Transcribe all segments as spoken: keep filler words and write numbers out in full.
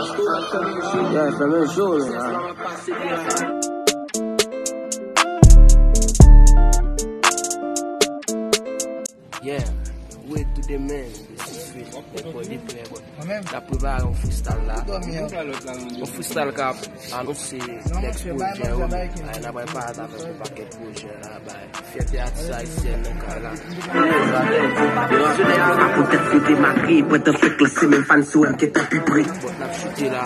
Yeah, fè men show la. Yeah, with to the man. This is Fred, nèg Pòdepè. N ap prepare yon freestyle la. Yon freestyle k ap anonse next pwojè yo. Ay, n ap bay parad avèk yon pakèt pwojè la, bay. Fyète atis ayisyen nan kay la. Pou tèt yo te mare, pandan fèk lanse, menm fan sou M K T pi pre. Bon, n ap choute la.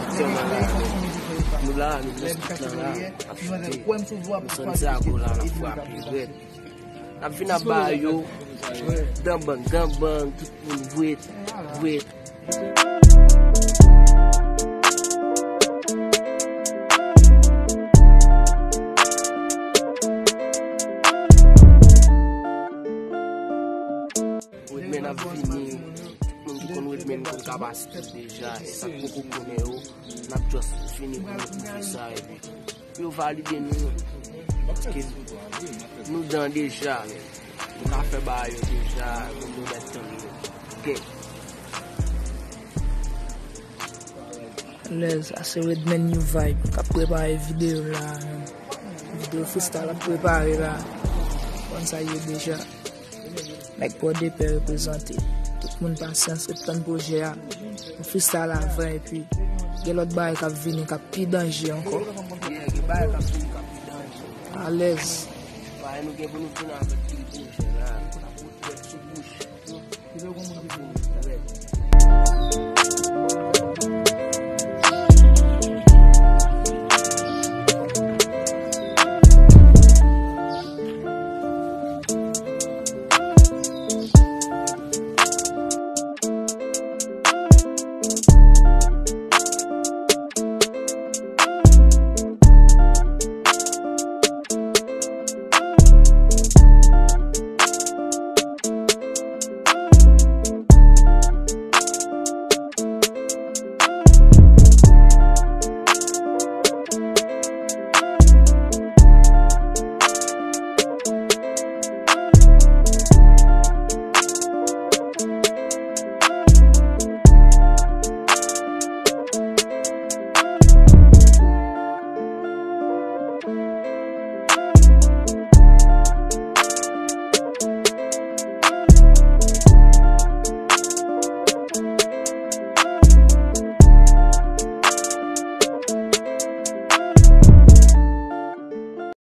Aktyèlman la, nou la, nou nan spot lan la, n ap choute. Nou Santiago la, n ap frape rèd. N ap vin ap ba yo dan bang, dan bang, tout moun vwet, vwet. Redman ap vini. Moun ki konn Redman konn kapasite l deja. E sa k poko konnen yo, n ap just vini pou nou pwouve sa epi pou yo valide nou. Paske nou dan deja, men. Nou ka fè bagay yo deja, moun yo mèt tande yo. Ok. Alèz, sa se Redman New Vibe k ap prepare videyo la, men. Videyo freestyle ap prepare la. Konn sa ye deja. Nèg Pòdepè reprezante. Tout moun pasyans, ret tann pwojè a. Yon freestyle avan, epi gen lòt bagay k ap vini, k ap pi danje ankò. Yeah, gen bagay k ap vini, k ap pi danje. Alèz. Bagay nou gen pou nou vin avèk pil pwojè la. N ap fout tèt sou bouch.